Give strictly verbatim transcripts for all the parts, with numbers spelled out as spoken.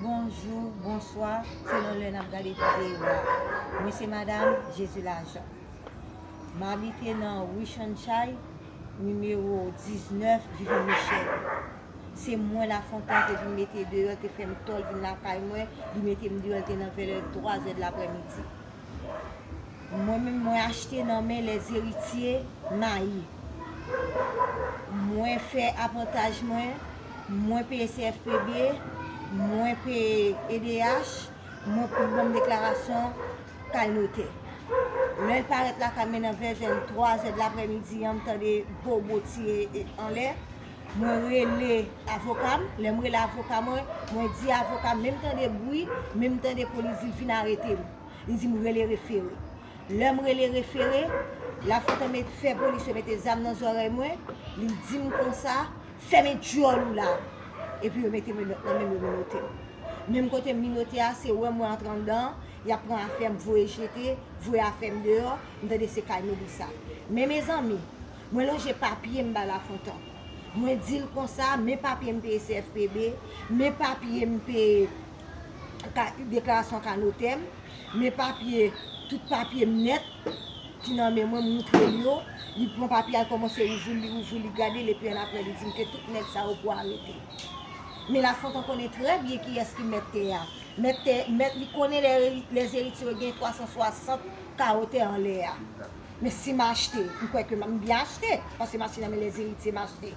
Bonjou, bonswa, selon lè n ap gade videyo a. Mwen se Madanm Jezi Lajan. M abite nan Ri Sunshine, nimewo diznèf, Vivy Michel. Se mwen Lafontan te vin mete deyò, te fè m tòl vin lakay mwen, li mete m deyò, l te nan vèlè twa zè de laprèmidi. Mwen menm, mwen achte nan men lèzeritye Mayi. Mwen fè apantaj mwen, mwen peye C F P B, mwen peye E D H, mwen pou ban m deklarasyon kay notè. Lè l parèt lakay mwen nan vèzè twa zè de laprèmidi an, m tande bobo tire anlè. Mwen rele avoka m. Lè m rele avoka mwen, mwen di avoka m, men m tande bri, men m tande polis di l vin arete m. Li di m rele refere. Lè m rele refere, Lafontan met, fè polis yo mete zam nan zòrèy mwen, li di m konsa, fèmen djòl ou la. Epi yo mete menòt nan men m, yo menote m. Menm kote m menote a, se wè mwen antre anndan, y ap pran afè m, voye jete, voye afè m deyò, m tande se kay Melissa. Men mezanmi, mwen lonje papye m ba Lafontan. Mwen di l konsa, men papye m peye C F P B, men papye m peye ka, deklarasyon ka notè m, men papye, tout papye m nèt ki nan men mwen, m moutre l yo. Li pran papye a, l kòmanse ouvri l, li ouvri l, li gade l, epi annapre li di m ke tout nèg sa yo pou arete. Men Lafontan konnen trè byen kiyès ki mèt tè a. Mèt tè, mèt, li konnen lè, lèzeritye yo gen twa san swasant kawo tè anlè a. Men si m achte, m kwè ke m byen achte, paske m achte nan men lèzeritye m achte.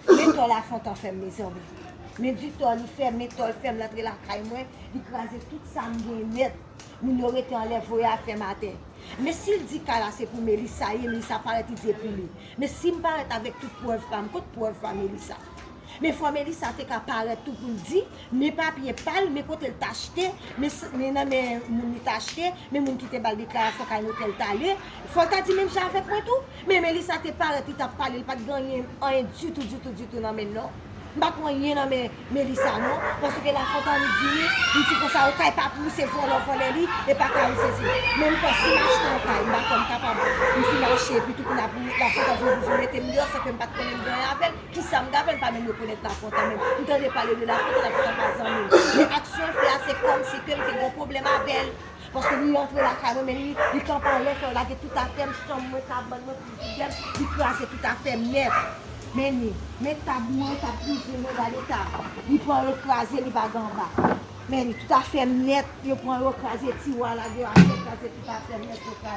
Men tò Lafontan fè m, mezanmi. Men di tò li fè, men tò l fè m, l antre lakay mwen, li kraze tout sa m gen nèt. Moun yo rete anlè, voye afè m atè. Men si l di kay la se pou Melissa ye, Melissa parèt li di e pou li. Men si m parèt avèk tout prèv pa m, kot prèv pa Melissa? Men fò Melissa te ka parèt tou pou l di, men papye pa l, men kote l t achte, men s-, men nan men moun li t achte, men moun ki te ba l deklarasyon kay notè l t ale. Fò l ta di menm jan avèk mwen tou. Men Melissa te parèt, li t ap pale, li pa t gen anyen, anyen ditou, ditou, ditou nan men l non. M pa pran anyen nan men Melissa non, paske Lafontan li di li, li di konsa, o kay pa pou li, se vòlè, vòlè li, e pa kay ou sezi. Men m panse m achte yon kay, m pa kwè m kapab, m fin achte, epi tou kounye a pou Lafontan vin, vin mete m deyò, san ke m pa t konnen m gen anyen avè l. Kisa m gen avè l, m pa menm rekonèt Lafontan menm. M tande pale de Lafontan, Lafontan pa zanmi m. Men aksyon l fè a, se kòmsi ke m te gen yon pwoblèm avè l. Paske li rantre lakay mwen, men li, li kanpe anlè fè yo lage tout afè m, chanm mwen, kabann mwen, plizyè m, li kraze tout afè m nèt. Men ni, men tab mwen, tab kizin mwen, gade tab. Li pran yo kraze, li bagen anba. Men ni, tout afè m nèt, yo pran yo kraze tiwa, lage yo atè, kraze tout afè m nèt, yo kraze.